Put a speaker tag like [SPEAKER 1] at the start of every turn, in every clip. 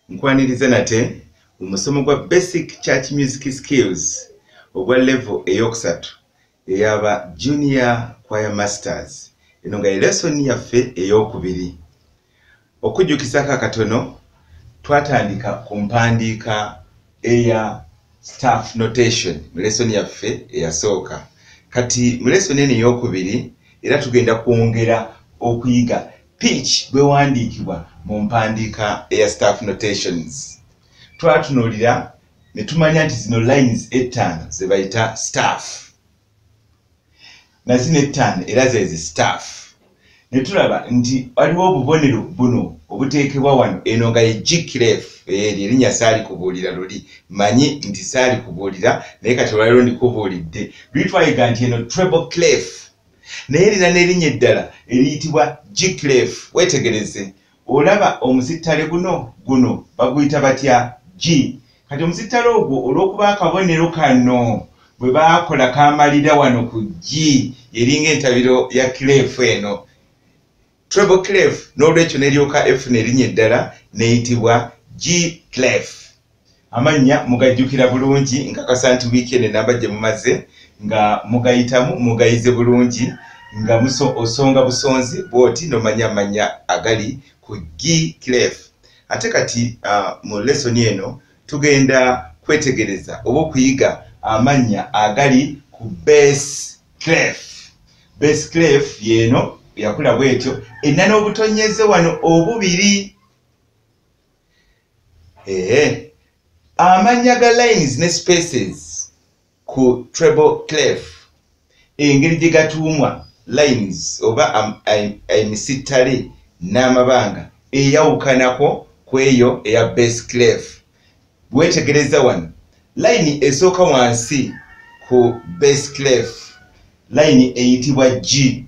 [SPEAKER 1] Nkwaniriza nate mu musomo gwa Basic Church Music Skills ogwa level eyokusatu ey'aba Junior Choir Masters. Eno nga ye lesson yaffe eyokubiri. Okujjukizako akatono, twatandika ku mpandiika eya staff notation mu lesson yaffe eyasooka. Kati mu lesson eno eyokubiri era tugenda kwongera okuyiga pitch bwewandiikibwa mu mpandiika eya staff notations. Twatunuulira ne tumanya nti zino lines ettaano ze bayita staff, na zino ettaano era ze staff. Ne tulaba nti waliwo obubonero buno obuteekebwa wano, eno nga ye G clef, eryo erinnya saalikubuulira luli, manyi nti saalikubuulira, naye kati olwaleero ndikubuulidde. Luli twayiga nti eno treble clef, naye erina n'erinnya eddala eriyitibwa G clef. Weetegereze, olaba omusittale guno, guno baguyita batya? G. Kati omusittale ogwo olw'okuba akabonero kano bwe baakola kamalira wano ku G, eringa entabiro ya clef eno, treble clef, n'olwekyo n'eryoka efuna erinnya eddala n'eyitibwa G clef. Amannya mugajjukira bulungi, nkakasa nti wiiki eno enamba gye mumaze nga mugayitamu mugayize bulungi, nga osonga busonzi bw'oti n'omanya amannya agali ku G clef. Ate kati mu lesson eno tugenda kwetegereza oba okuyiga amannya agali ku bass clef. Bass clef y'eno yakula bw'etyo, erina n'obutonyeze wano obubiri. Amannya ga lines ne spaces ku treble clef, engeri gye gatuumwa lines oba emisittale n'amabanga eyawukanako ku eyo eya bass clef. Bwetegereza wano, line esooka wansi ku bass clef, line eyitibwa G,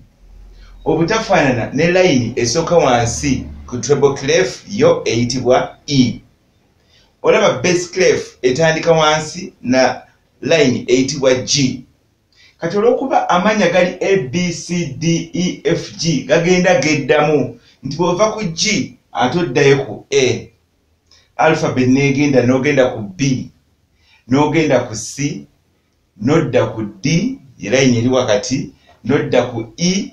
[SPEAKER 1] obutafaanana ne line esooka wansi ku treble clef yo eyitibwa E. Olaba bass clef etandika wansi na line eyitibwa G. Kati olw'okuba amannya gali A, B, C, D, E, F, G gagenda geddamu, nti bw'ova ku G ate oddayo ku A, alphabet n'egenda n'ogenda ku B, n'ogenda ku C, n'odda ku D, ye line eri wakati, n'odda ku E,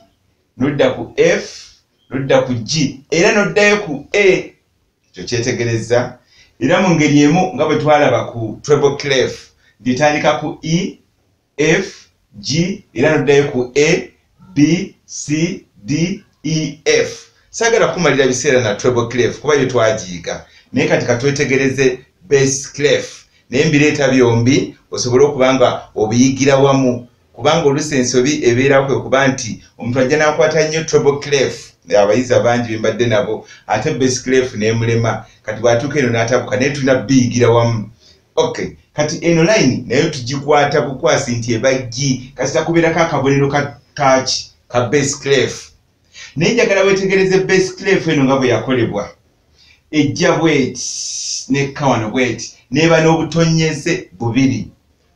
[SPEAKER 1] n'odda ku F, n'odda ku G, era n'oddayo ku A. Ekyo kyetegereza. Era mu ngeri emu nga bwe twalaba ku treble clef, ng'etandika ku E, F, G, era n'oddayo ku A, B, C, D, E, F. Saagala kumalira biseera na treble clef kuba yo twagiyiga, naye kati katwetegereze bass clef, naye mbireeta byombi osobole okuba nga obiyigira wamu, kubanga oluusi ensobi ebeerawo kwe kuba nti omuntu ajja n'akwata nnyo treble clef, abayizi abangi be mbadde nabo, ate bass clef n'emulema. Kati bw'atuuka eno n'atabuka, naye tulina biyigira wamu. Okay, kati eno line nayo tugikwata bukwasi nti eba G, kasita kubeerako akabonero ka kaki ka bass clef. Naye njagala weetegereze bass clef eno nga bwe yakolebwa. Ejja bweti nekka wano bweti, n'eba n'obutonyeze bubiri.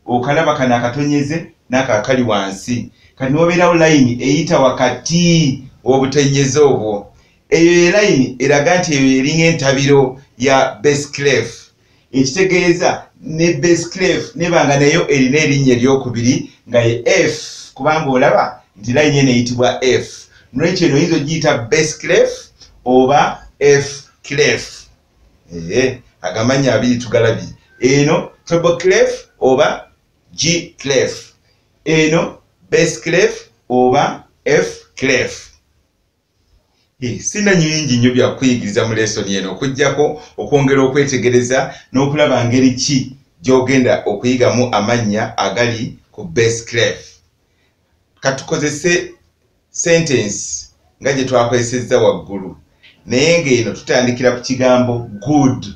[SPEAKER 1] Okalaba kano akatonyeze n'ako akali wansi. Kati niwabeerawo layini eyita wakati w'obutonyeze obwo. Eyo ye layini eraga nti eyo eringa entabiro ya bass clef. Ekitegeeza ne bass clef neba nga nayo erina erinnya eryokubiri nga ye F, kubanga olaba nti layini eno eyitibwa F. Nolwekyo eno oyinza ogiyita bass clef oba F clef. Agamannya abiri tugalabye. Eno treble clef oba G clef. Eno bass clef oba F clef. Sina nyingi nnyo bya kuyigiriza mu lesson eno, okuggyako okwongera okwetegereza n'okulaba ngeri ki gy'ogenda okuyigamu amannya agali ku bass clef. Katukozese sentence nga gye twakozesezza waggulu, naye ng'eno tutandikira ku kigambo good.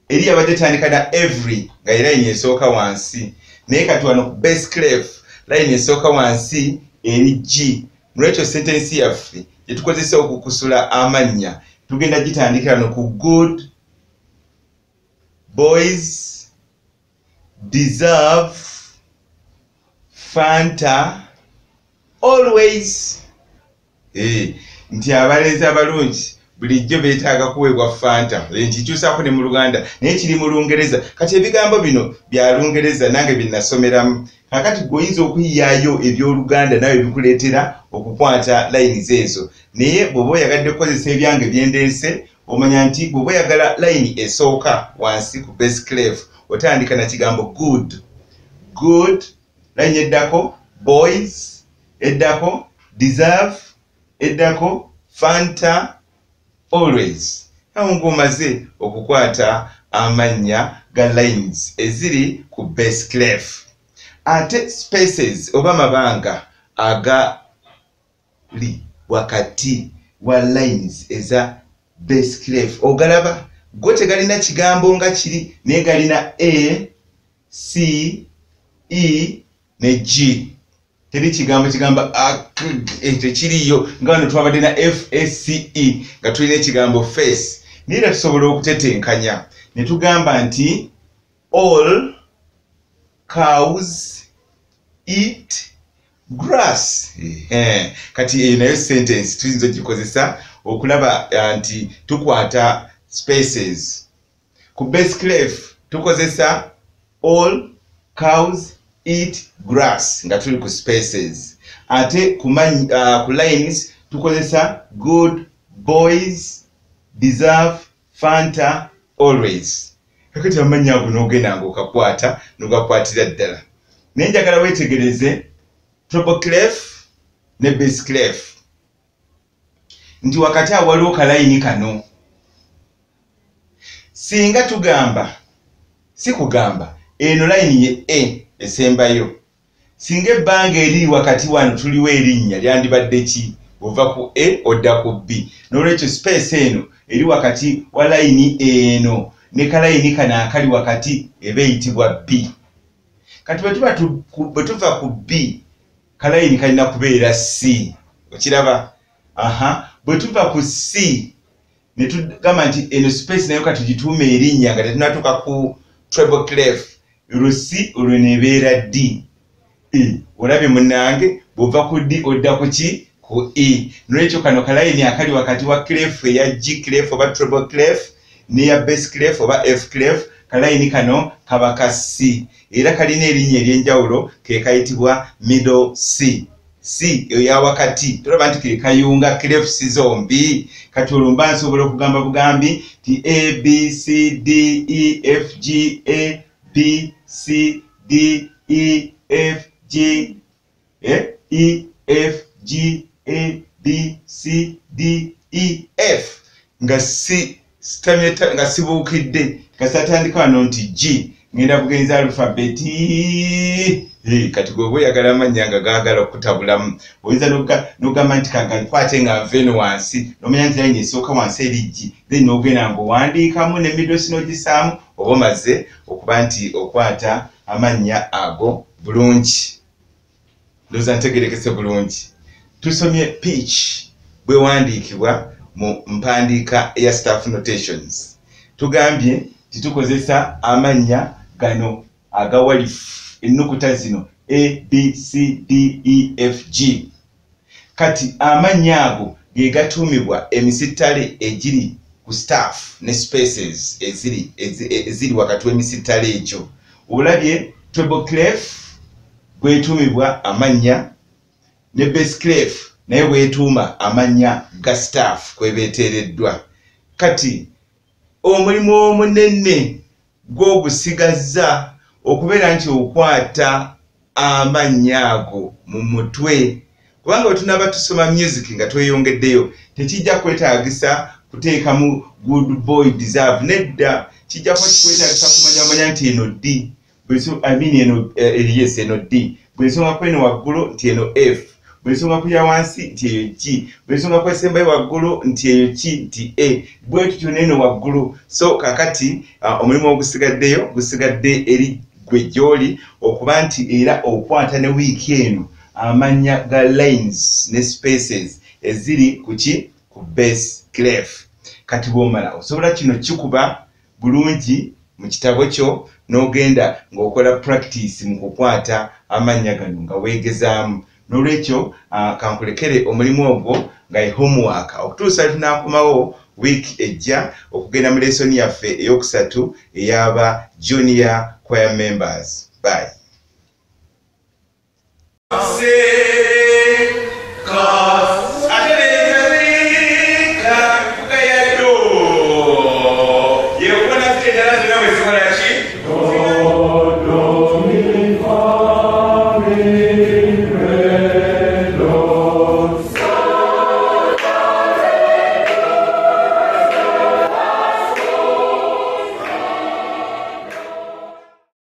[SPEAKER 1] Eri yabadde etandika na every nga ye layini esooka wansi, naye kati wano ku bass clef layini esooka wansi eri G. Nolwekyo sentence yaffe gye tukozesa okukusula amannya tugenda gitandikira no ku good boys deserve Fanta always. Nti abalenzi abalungi Bulijjo beetaaga kuweebwa Fanta. Nkikyusaako ne mu Luganda, naye kiri mu Lungereza. Kati ebigambo bino bya Lungereza nange bye nasomeramu. Kaakati ggwe oyinza okuyiyaayo eby'Oluganda nawe bikuleetera okukwata lines ezo. Naye bw'oba oyagadde kukozesa ebyange bye ndeese, omanya nti bw'oba oyagala line esooka wansi ku bass clef, otandika na kigambo good. Good, line eddako boys, eddako deserve, eddako Fanta, always. Awo ng'omaze okukwata amannya ga lines eziri ku bass clef. Ate spaces oba mabanga agali wakati wa lines eza bass clef ogalaba go tegalina kigambo nga kiri, naye galina A, C, E ne G. Teri kigambo kigamba A, K, E, tekiriyo. Nga wano twabadde na F, A, C, E nga tulina ekigambo face. Naye era tusobola okutetenkanya ne tugamba nti all cows eat grass. Kati eyo nayo sentence tuyinza ogikozesa okulaba nti tukwata spaces. Ku bass clef tukozesa all cows eat grass nga tuli ku spaces. Ate ku lines tukozesa good boys deserve Fanta always. Kakati amannya ago n'ogenda ng'okakwata n'ogakwatira ddala. Naye njagala weetegereze treble clef ne bass clef nti wakati awo waliwo kalayini kano. Singa tugamba, si kugamba, eno layini ye A esembayo, singa ebbanga eriri wakati wano tuliwo erinnya lyandibadde ki? Ova ku A odda ku B. N'olwekyo space eno eri wakati wa layini eno ne kalayini kano akali wakati eba eyitibwa B. Kati bwe tuva ku B, kalayini kalina kubeera C. Okiraba? Aha. Bwe tuva ku C ne tugamba nti eno space nayo katugituume erinnya nga tetunnatuuka ku treble clef, olwo C olwo neebeera D. E, olabye munnange, bw'ova ku D odda ku ki? Ku E. N'olwekyo kano kalayini akali wakati wa clef eya G clef oba treble clef n'eya bass clef oba F clef, kalayini kano kaba ka C. Era kalina erinnya ery'enjawulo ke kayitibwa middle C. C eya wakati, tolaba nti ke kayunga clefs zombi. Kati olwo mba nsobola okugamba bugambi nti A, B, C, D, E, F, G, A, B, C, D, E, F, G, E, F, G, A, B, C, D, E, F. Nga si nga sibuukidde, nga satandika wano nti G, ngenda bugenzi alufabeti. Kati gwe oyagala amannya nga gaagala okutabulamu, oyinza n'ogamba nti kankwate nga nva eno wansi, n'omanya nti layini esooka wansi eri G, then n'ogenda ng'owandiikamu ne middle C n'ogisaamu, oba omaze okuba nti okwata amannya ago bulungi. Ndowooza ntegerekese bulungi. Tusomye pitch bwewandiikibwa mu mpandiika eya staff notations. Tugambye nti tukozesa amannya gano agawalifu, ennukuta zino A, B, C, D, E, F, G. Kati amannya ago ge gatuumibwa emisittale egiri ku staff ne spaces eziri wakati w'emisittale egyo. Olabye treble clef bwetuumibwa amannya ne bass clef naye bwetuuma amannya ga staff kwebeeteereddwa. Kati omulimu omunene gw'ogusigazza okubeera nti okwata amannya ago mu mutwe, kubanga bwe tunaaba tusoma music nga tweyongeddeyo tekijja kwetaagisa kuteekamu good boy deserve, nedda, kijja kuba kikwetaagisa kumanya manya nti eno D, I mean eno, yes, eno D, bw'ensonga ku eno waggulu nti eno F, bw'ensonga ku ya wansi nti eyo G, bw'ensonga ku esembayo waggulu nti eyo ki nti A, bwe tutyo n'eno waggulu. So kaakati omulimu ogusigaddeyo gusigadde eri gwe gy'oli okuba nti era okwata ne wiiki eno amannya ga lines ne spaces eziri ku ki? Ku bass clef. Kati bw'omala osobola kino kikuba bulungi mu kitabo kyo n'ogenda ng'okola practice mu kukwata amannya gano nga weegezaamu. N'olwekyo kankulekere omulimu ogwo nga ye homework okutuusa lwe tunaakomawo Wiiki ejja okugenda mu lesoni yaffe eyokusatu ey'aba junior choir members. Bye.